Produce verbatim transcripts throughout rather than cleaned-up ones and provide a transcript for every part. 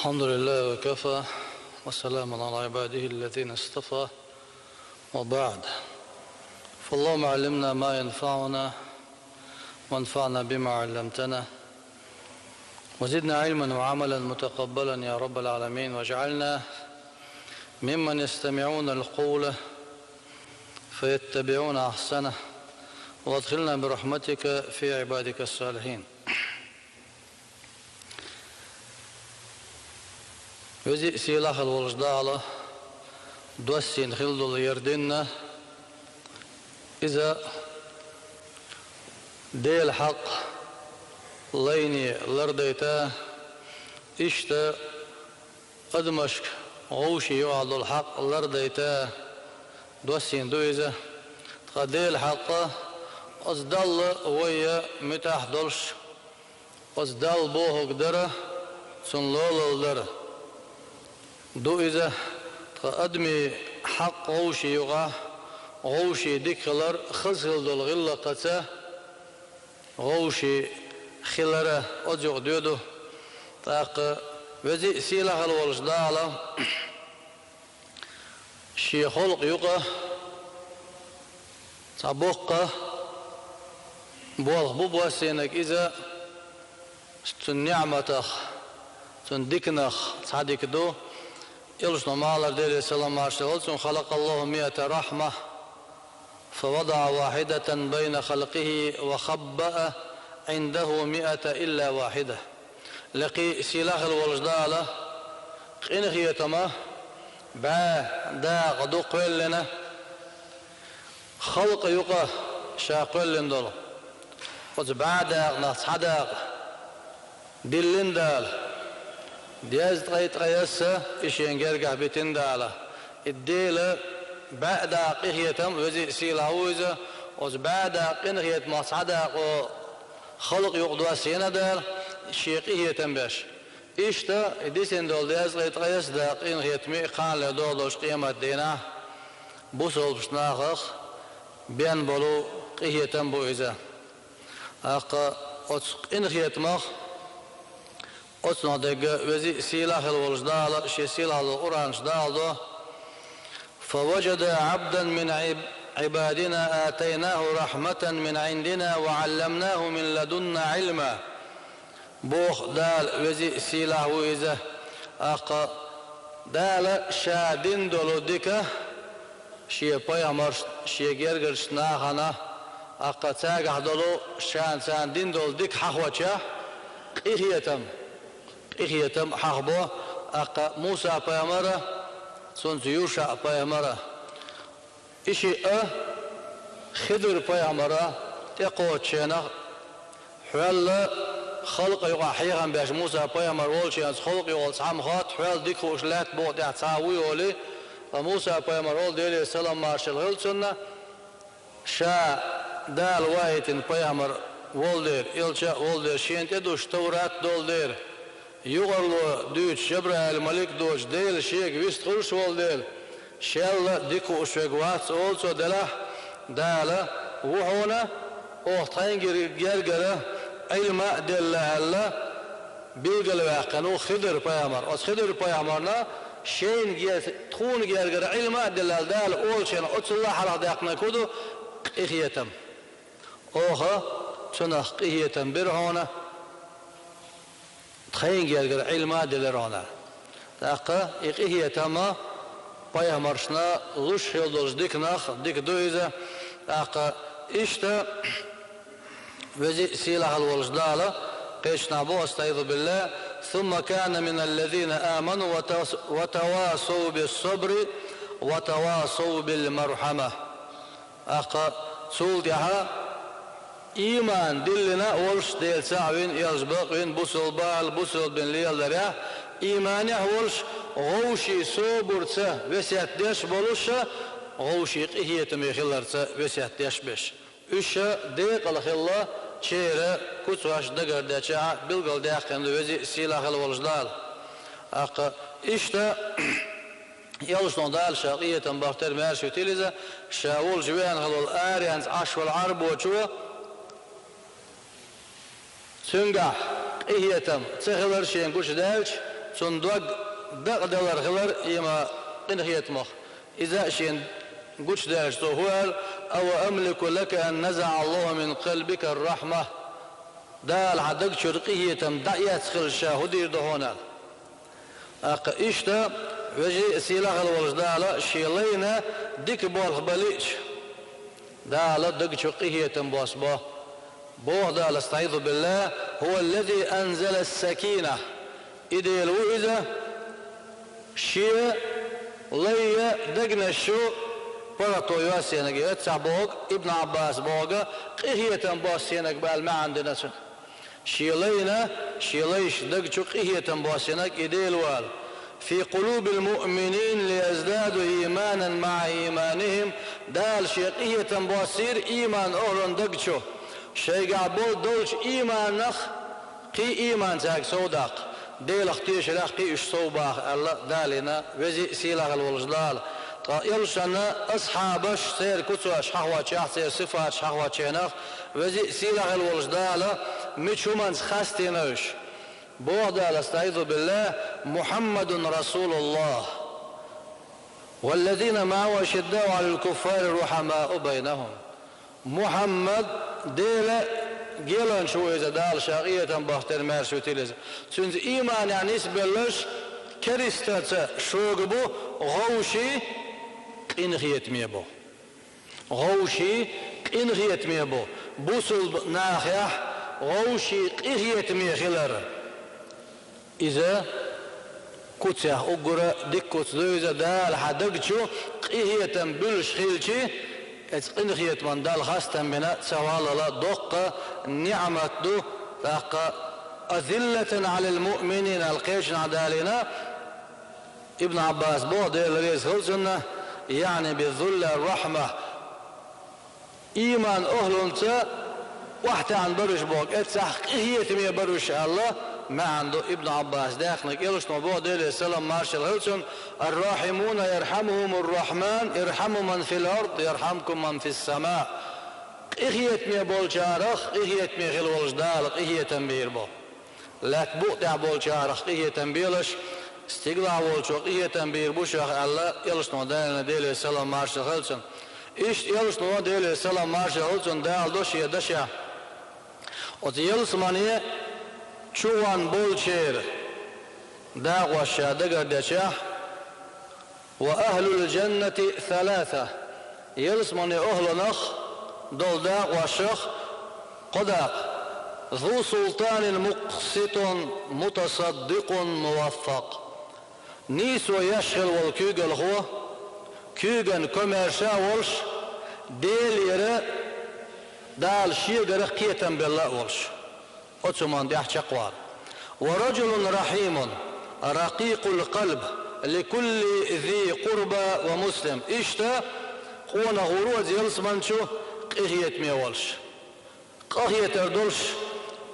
الحمد لله وكفى، وسلام على عباده الذين اصطفى، وبعد. فاللهم علمنا ما ينفعنا، وانفعنا بما علمتنا، وزدنا علما وعملا متقبلا يا رب العالمين، واجعلنا ممن يستمعون القول فيتبعون أحسنه، وأدخلنا برحمتك في عبادك الصالحين. Веза а сийлахьа волчу Дала доссийна хилла долу ер дин, иза Делан хьакъ лайне лардайта, иштта адамашка вовшийн юкъахь долу хьакъ лардайта доссийна ду иза. Ткъа Делан хьакъ, оцу Далла вай муьтӀахь долуш, оцу Далла бохург дара, Цунна лолалла дара ду иза. Ткъа адамийн хьакъ вовшийн юкъахь, вовшийн дика хилар хаза хилла долу гӀиллакхаца, вовшийн хилара оцу юкъа доьду. ТӀаккха Веза а сийлахьа волчу Дала Шен халкъ юкъа цхьа боккха болх бу боссийнарг иза, Цуьнан ниӀматах, Цуьнан диканах цхьа дика ду. Элчано ма аллара, Делера салам-маршалла хуьлда цунна: «خلق الله مائة رحمة، فوضع واحدة بين خلقه، وخبأ عنده مائة إلا واحدة». Лекха а сийлахьа волчу Дала къинхетама бӀе дакъа ду кхоьллина, халкъ юкъа Ша кхоьллина долу. Оцу бӀе дакъанах цхьа дакъа диллина Дала, дезткъе ткъайесса и Шен гергахь битина Дала. И Делан бӀе дакъа къинхетам, Веза а сийлахь ву Иза, оцу бӀе дакъа къинхетамах цхьа дакъо халкъ юкъа доссийна Дала, Шен къинхетам беш. Иштта и дисина долу дезткъе ткъайесса дакъа къинхетаме а кханале догӀу долчу къематдийнахь бусалбачу нахах бен болу къинхетам бу иза. ТӀаккха оцу къинхетамах, оцунах дерг Веза а сийлахь хила волчу Дала Шен сийлахь долу Къуръан чу далдо: «فوجدا عبدا من عب-، عبادنا آتيناه رحمة من عندنا وعلمناه من لدنا علما». Боху Дала, Веза а сийлахь ву Иза. ТӀаккха Дала Ша дина долу дика Шен пайхамаршна, Шен гергарчу нахана, тӀаккха цаьргахь долу Ша царна дина долу дика хьахочехь, къинхетам, къинхетам хьахабо, тӀаккха Муса-пайхамара, цуьнца Юша-пайхамара. И шиъ а Хидр-пайхамара тӀекхочучу хенахь, хьол а халкъ юкъахь хьехам беш Муса-пайхамар волчу хенахь халкъ юкъахь цхьамма хатта, хьол дика хууш лаьтта букъа тӀехь цхьа а ву йолий, ткъа Муса-пайхамар волу, Делера салам-маршалла хуьлда цунна, ша Дала ваийтина пайхамар волу дела, элча а волу дела, шена тӀедуссуш Таврат долу дела, юкъарло дуьйцуш Жабраил-малик доцуш, Дела шега вистхуьлуш волу дела, шел а дика хууш верг вац олу цо делахь, Дала ву хьуна, оха тхайн гер-, гергара Ӏилма а делла аьлла, билгалваьккхина ву Хидр-пайхамар. Оцу Хидр-пайхамарна шайна гер-, тхуна гергара Ӏилма а делла аьлла, Дала олучу хенахь оццул а хьалха даьккхинарг хӀун ду? Къинхетам. Оха цунах къинхетам бира хьуна, тхайн гергара Ӏилма а делира хьуна. ТӀаккха и къинхетам пайхамаршна луш хила долчу диканах дика ду иза. ТӀаккха иштта Веза а сийлахь волчу Дала кхечанхьа боху, астагӀфируллахӀ: «ثم كان من الذين آمنوا وتواصوا بالصبر وتواصوا بالمرحمة». ТӀаккха цул тӀаьхьа ийман диллина а волуш, Дела цхьаъ вина, элча бакъвина, бусалба бала, бусалба дин леладарехь, ийманехь а волуш, гӀовший собарца весет деш а болуш, гӀовший къинхетаме хиларца весет деш а беш. Уьш декъала хилла церан куьцаш дагардечохь билгалдаьккхина ду Веза а сийлахь хила волчу Дала. ТӀаккха иштта Элчано Дала Ша къинхетам бахтар маьрша витийла иза, Ша волчу веана хила волу аренца Ӏаш волу Ӏарбочо, цуьнгахь къинхетам ца хилар шена гучудаьлча, Цунна дог дакъадалар хилар ийман къинхетамах. Иза а шена гучудаьлча цо хӀу аьлла: «أو أملك لك أن نزع الله من قلبك الرحمة». Дала хьан даг чуьра къинхетам дӀаэцна хилча ша хӀу дийр ду хьуна аьлла. ТӀаккха иштта, веза а сийлахь а хила волчу Дала шен лайна дика болх бан лиъча, Дала даг чу къинхетам боссабо. Боху Дала, أستعيذ بالله: «هو الذي أنزل السكينة». И Дела ву иза, шен лай дегнаш чу паргӀато йоссийнарг, эццахь бохург Ибн Ӏаббаса бохург, къинхетам боссийнарг бала маьӀна дина цуьнан. Шен лайна, шен лайш даг чу къинхетам боссийнарг и Дела ву аьлла. «في قلوب المؤمنين ليزدادوا إيمانا مع إيمانهم». Дала шен къинхетам боссийра ийман охӀлан даг чу, шайгахь болу долчу ийманах кхин ийман цаьрга сов даккха, Делах тешарах кхин уьш сов баха аьлла Далина, веза а сийлахь а хила волчу Дала. Ткъа элчанна асхьабаш, церан куцаш хьахочехь, церан сифаташ хьахочу хенахь, веза а сийлахь а хила волчу Дала мича хӀуманца хастийна уьш. Боху Дала, أستعيذ بالله: «محمد رسول الله والذين معه أشداء على الكفار رحماء بينهم». Мухьаммад Делан геланча ву иза, Дала ша къинхетам бахтар маьрша витийла иза. Цуьнца ийманехь нисбелларш керистаца шога бу, гӀовший къинхетаме бу. ГӀовший къинхетаме бу, бусулба нахехь гӀовший къинхетаме хилар. Иза куцех уггара дика куц ду иза, Дала хьан даг чу къинхетам буьллуш хилчи, эцу къинхетаман Далла хастам бина ца валлала доккха ниӀмат ду, тӀаккха «أذلة على المؤمنين» аьлла кхечанхьа далийна, Ибн Ӏаббас боху, Дела реза хила цунна, яъни «بذلة الرحمة». Ийман охӀлунца охьатаьӀна баруш боху, эццахь къинхетаме баруш аьлла, маьӀна ду Ибн Ӏаббас даьккхинарг. Элчано боху, Делера салам маршалла хила цунна: «الراحمون يرحمهم الرحمن ارحموا من في الأرض يرحمكم من في السماء». Къинхетаме болчарах къинхетаме хила волчу Дала къинхетам бийр бу. Лаьтта букъа тӀехь болчарах къинхетам белаш, стигалахь волчо къинхетам бийр бу шух аьлла, элчано далийна, Делера салам маршалла хила цунна. Иштта элчано, Делера салам маршалла хила цунна, далийна шен дашехь: оцу ялсамане чу ван болчеран дакъош ша дагардечехь, «وأهل الجنة ثلاثة». Ялсамане охӀланах долу дакъошах кхо дакъа: «ذو سلطان مقسط متصدق موفق». Нийсо еш хила волу куьйгалхо, куьйган комаьрша а волуш, Делера, Дала шегара кхетам белла а волуш. Оцу хӀуманна тӀехь чекхвала. «ورجل رحيم رقيق القلب لكل ذي قربى ومسلم». Иштта къонах ву оцу ялсамани чу къинхетаме волуш, къахетар долуш,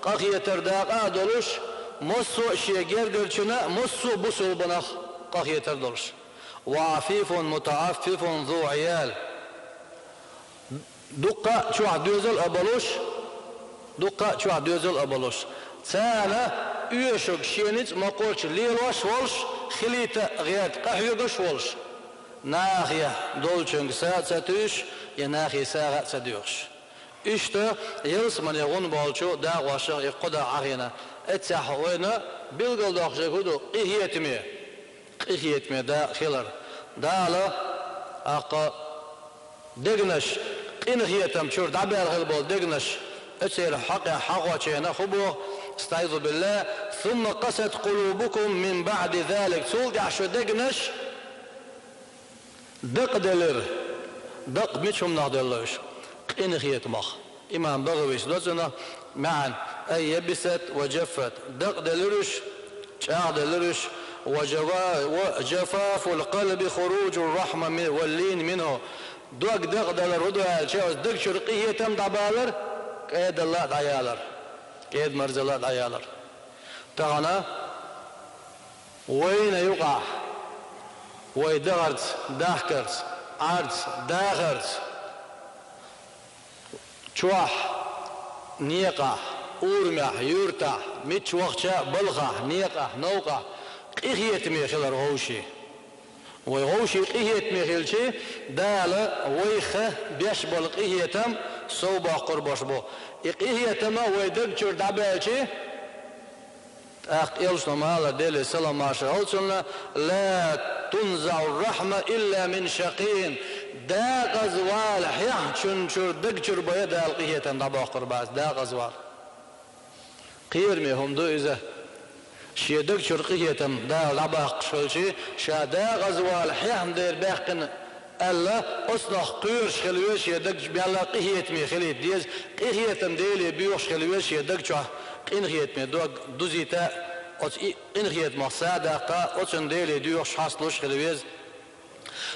къахетар дакъа а долуш, массо а шен гергарчунна а, массо а бусулбанах къахетар долуш. «وعفيف متعفف ذو عيال». Дуккха а чохь доьзал а болуш, дуккха а чохь доьзал а болуш, царна оьшург шен ницкъ ма-кхоччу лелош а волуш, хилийта а гӀерта къахьоьгуш а волуш, нахе долчуьнга са а ца туьйсуш, я нахе сагӀа а ца доьхуш. Иштта ялсамане гӀун болчу дакъошах и кхо дакъа Ӏахийна. Эццехь вайна билгалдоккхуш дерг хӀун ду? Къинхетаме. Къинхетаме дакъа хилар. Дала, тӀаккха, дегнаш, къинхетам чуьра дӀабаьлла хила болу дегнаш, оцеран хьокъехь хьахочу хенахь хӀун боху, أستعيذ بالله: «ثم قست قلوبكم من بعد ذلك». Цул тӀаьхьа шун дегнаш дакъаделира. Дакъа мича хӀуманах делла уьш? Къинхетамах. Имам БагӀавис до цунах маьӀна: «أي يبست وجفت». Дакъаделира уьш, чӀагӀделира уьш. «وجوا-، وجفاف القلب خروج الرحمة من-، واللين منه». Дог дакъадалар хӀун ду аьлча, оцу даг чуьра къинхетам дӀабалар, кӀедалла а дӀаялар, кӀеда-марзалла а дӀаялар. Тахана вайна юкъахь, вай дахарца, дахкарца, Ӏарца, дахарца, чохь, некъахь, урамехь, юьртахь, мичча вахча а, балхахь, некъахь, новкъахь, Къинхетаме хилар вовший. Вай вовший къинхетаме хилча, Дала вайх беш бола къинхетам сов боккхур бош бу. И къинхетам вай даг чура дӀабаьлча, тӀаккха элчано ма аллара, Делера салам-маршал хилда цунна: «لا تنزع الرحمة إلا من شقي». Декъаза вала хьехначун чура, даг чура бе а Дала къинхетам дӀабоккхур бац, декъаза вала. Кхераме хӀума ду иза. Шен даг чура къинхетам Дала дӀабаккхаш хилча, ша декъаза вала хьехна дера баьккхина аьлла, оцунах кхоьруш хила веза, шен даг чу мел къинхетаме хилийта деза, къинхетам Деле боьхаш хила веза, шен даг чохь къинхетаме дог дузийта, оцу и-, къинхетамах садаккха, оцунна Деле доьхуш, хьасталуш хила веза.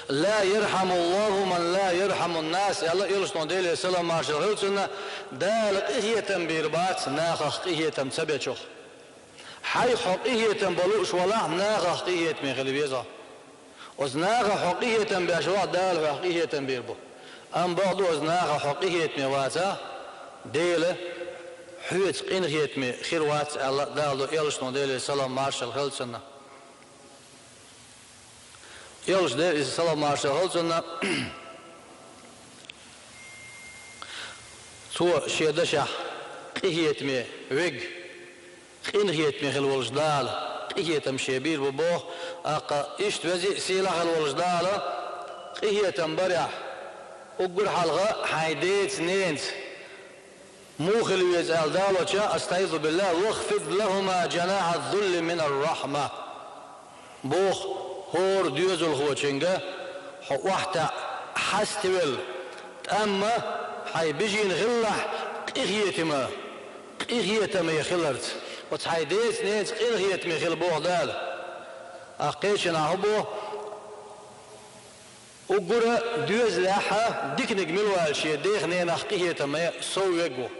«لا يرحم الله من لا يرحم الناس», аьлла элчано, Делера салам-маршал хилда цунна, Дала къинхетам бийр бац нахах къинхетам ца бечух. Хьайх хьо къинхетам бан лууш валахь, нахах къинхетаме хила веза. Оцу нахах хьо къинхетам беш валахь, Дала хьох къинхетам бийр бу. Амма бакъду, оцу нахах хьо къинхетаме вацахь, Дела хьоьца къинхетаме хир вац аьлла, Дала ду элчано, Делера салам-маршал хилда цунна. Элча, Делера салам-маршал хилда цунна, цо шен дашехь къинхетаме вег, къинхетаме хила волчу Дала къинхетам шен бийр бу боху, тӀаккха иштта веза а, сийлахь а хила волчу Дала къинхетам барехь, уггар хьалха хьайн деца-ненаца муха хила веза аьлла далоча, астаӀизу биллахӀ, «واخفض لهما جناح الذل من الرحمة». Боху хӀора доьзалхочуьнга хьо охьатаьӀа хьаставелла, тӀамма хьайн бежана хилалахь къинхетаме, къинхетаме хиларца. Оцу хьайн деца-ненаца къинхетаме хила боху Дала. Ахь кхечанхьа хӀун боху? Уггара доьзалехь диканиг мила ваьлла шен дех-ненах къинхетаме сов верг ву.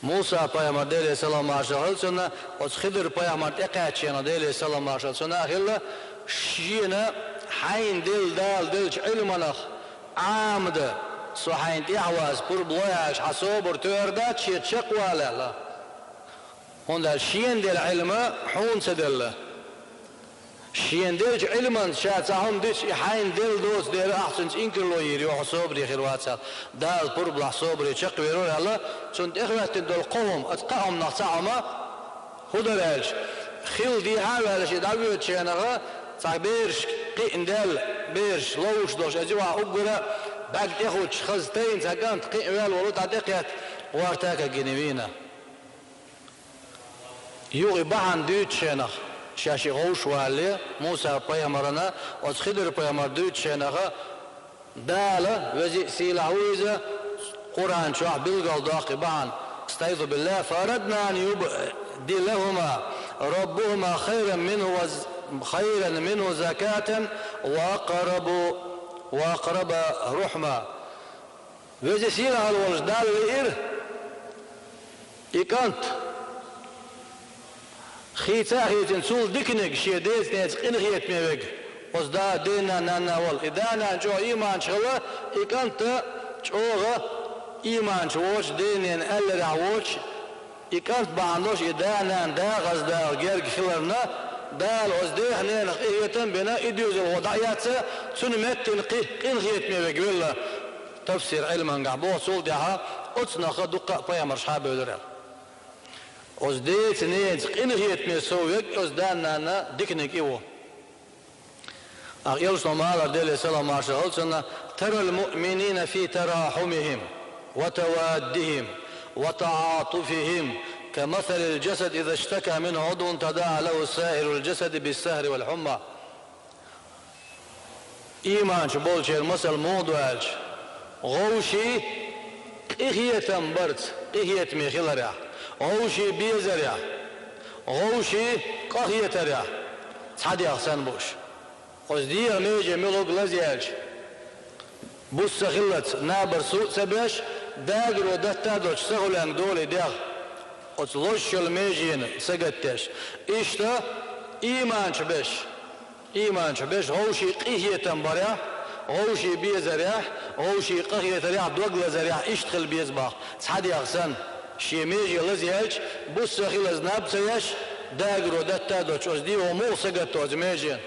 Муса-пайхамар, Делера салам-маршал хилда цунна, оцу Хидр-пайхамар тӀекхаьчча, Делера салам-маршал цунна а хилла, шена хьайна делла Дала деллачу Ӏилманах Ӏамадан, со хьайна тӀехь ваза пурба ло аьлча, хьан собар тоьар дац, шен чекхвала аьлла. ХӀунда аьлча шена делла Ӏилма хьуна ца делла. Шена деллачу Ӏилманца ша цхьа хӀума дича, и хьайна делла доцу дела ахь цуьнца инкарло йийр ю, хьо собаре хир вац аьлла. Дала пурба лахь, собаре чекхвер вара аьлла, цунна тӀехӀоьттина долу кхо хӀума, оцу кхаа хӀуманах цхьа хӀума хӀун дара аьлча, хилла дехьа а ваьлла, шен дӀавоьдучу хенахь, цхьа бераш кхиъна даьлла, бераш ловш долуш, иза юкъахь уггара бӀаьрг тӀехуттуш хаза тайна цхьа кӀант кхиъна ваьлла волу, дӀа тӀекхетта, гӀортакагийна вийна. Юха и бахьана дуьйцучу хенахь, шаьш и гӀовш валале, Муса-пайхамарна оцу Хидр-пайхамар дуьйцучу хенахь, Дала, веза а, сийлахь а ву иза, Къуръан чохь билгалдоккху и бахьана: астаӀизу биллахӀ, «فأردنا أن يبدلهما ربهما خيرا منه وز-، خيرا منه زكاة وأقرب، وأقرب رحما». Веза а, сийлахь а волчу Далла лиира и кӀант, хийца а хийцина, цул диканиг, шен деца-ненаца къинхетаме верг, оцу да-, дена-нанна волу. И да-нана чӀогӀа ийманчу хилла, и кӀант чӀогӀа ийманчу воцуш, дена-ненан аьлларехь воцуш, и кӀант бахьана долуш, и да-нана декъаза Дала герга хиларна, Дала оцу дех-ненах къинхетам а бина, и доьзалхо дӀа а эцна, цунна меттина кхин къинхетаме верг велла. Тафсир Ӏилмангахь боху, цул тӀаьхьа оцу нахах дуккха а пайхамарш схьабевлира аьлла. Оцу деца-ненаца къинхетаме сов верг оцу да-нанна диканиг и ву. Ахь элчано ма аллара, Деле салам-маршалла хуьлда цунна: «ترى المؤمنين في تراحمهم وتوادهم وتعاطفهم كمثل الجسد إذا اشتكى منه عضو تداعى له سائر الجسد بالسهر والحمى». Ийманчу болчеран масал муха ду аьлча, гӀовший къинхетам барца, къинхетаме хиларехь, гӀовший безарехь, гӀовший къахетарехь цхьа дегӀ санна бу уьш. Оцу дегӀан меже муьлхарг лазаяьлча, буса ца хиллалц, набар суо а ца беш, дагаро датта а доцуш, сахуьлаьнга долу и дегӀ, оцу лозучу межена сагатдеш. Иштта ийманчу берш, ийманчу берш гӀовший къинхетам барехь, гӀовший безарехь, гӀовший къахетарехь, дог лазарехь иштта хила беза боху, цхьа дегӀ санна, шен меже лазаяьлча, буса ца хиллалц, наб ца еш, Дагаро датта а доцуш, оцу дегӀо муха сагатдо оцу меженан?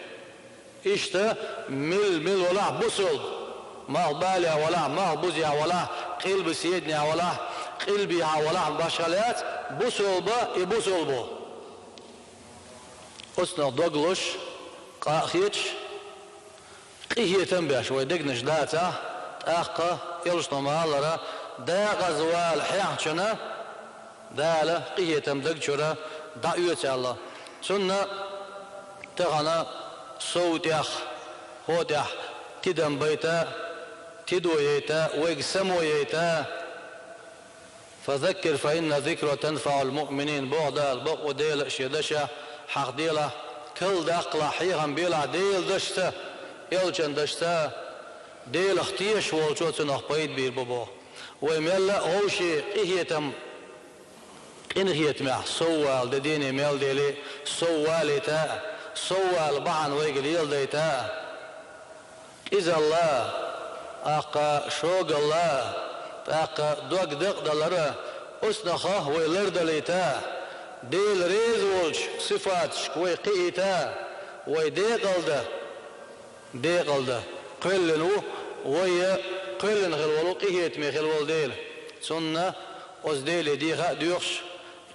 Иштта мил-мила валахь бусалба, малхбалехь валахь, малхбузехь валахь, къилбаседанехь валахь, къилбехьа валахь, башха лаьцна, бусалба и бусалба ву. Оцунах дог лозуш, къа а хеташ, къинхетам беш вай дегнаш дацахь, тӀаккха, элчано ма-аллара, декъаза вала хьехначунна Дала къинхетам даг чуьра дӀаоьцу аьлла. Цунна тахана сов тӀех, хӀо тӀех тидам байта, тидо яйта, вайга само яйта. «Фазаккир фа инна зикра танфаӀул муъминин», боху Дала, бакъо Дела шен дашехь хьахаделахь, калдаккхалахь, хьехам белахь Делан дашца, элчан дашца, Делах тешаш волчо цунах пайда бийр бу боху. Вай мелла а вовшийн къинхетам, къинхетамехь сов вала де дийне мел дели, сов валийта а, сов вала бахьана вайга леладайта а. Къизалла, тӀаккха шогалла, тӀаккха дог декъадалара, оцунах вай лардалийта, Дела реза волчу сифаташка вай кхиийта, вай декъалда, декъалда кхоьллина ву, вай кхоьллина хила волу, къинхетаме хила волу Дела. Цунна оцу Деле деха а доьхуш,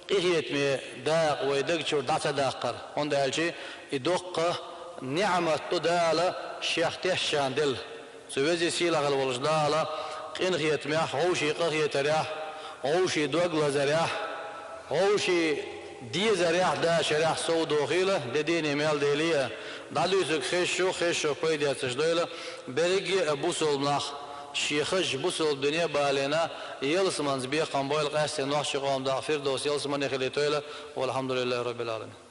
къинхетаме дакъа вай даг чуьра дӀа ца даккхара, хӀунда аьлча и доккха неӀмат ду Дала шех тешна делла. Цу веза сийлахь хила волчу Дала къинхетамехь вовшийн къахетарехь, вовшийн дог лазарехь, вовшийн дезарехь, дашарехь сов дохийла, де дийне мел дели а. ДӀадуьйцург хезаш ю, хезаш ю, пайда эцнарш дойла, берриге а бусалба нах шен хазачу бусалба дине а балийна, ялсаманца бекхам бойла, къаьсттина нохчийн къоман дакъа Фирдовс ялсамане хилийтойла. Валхьамдулиллахи Роббил Ӏаламин.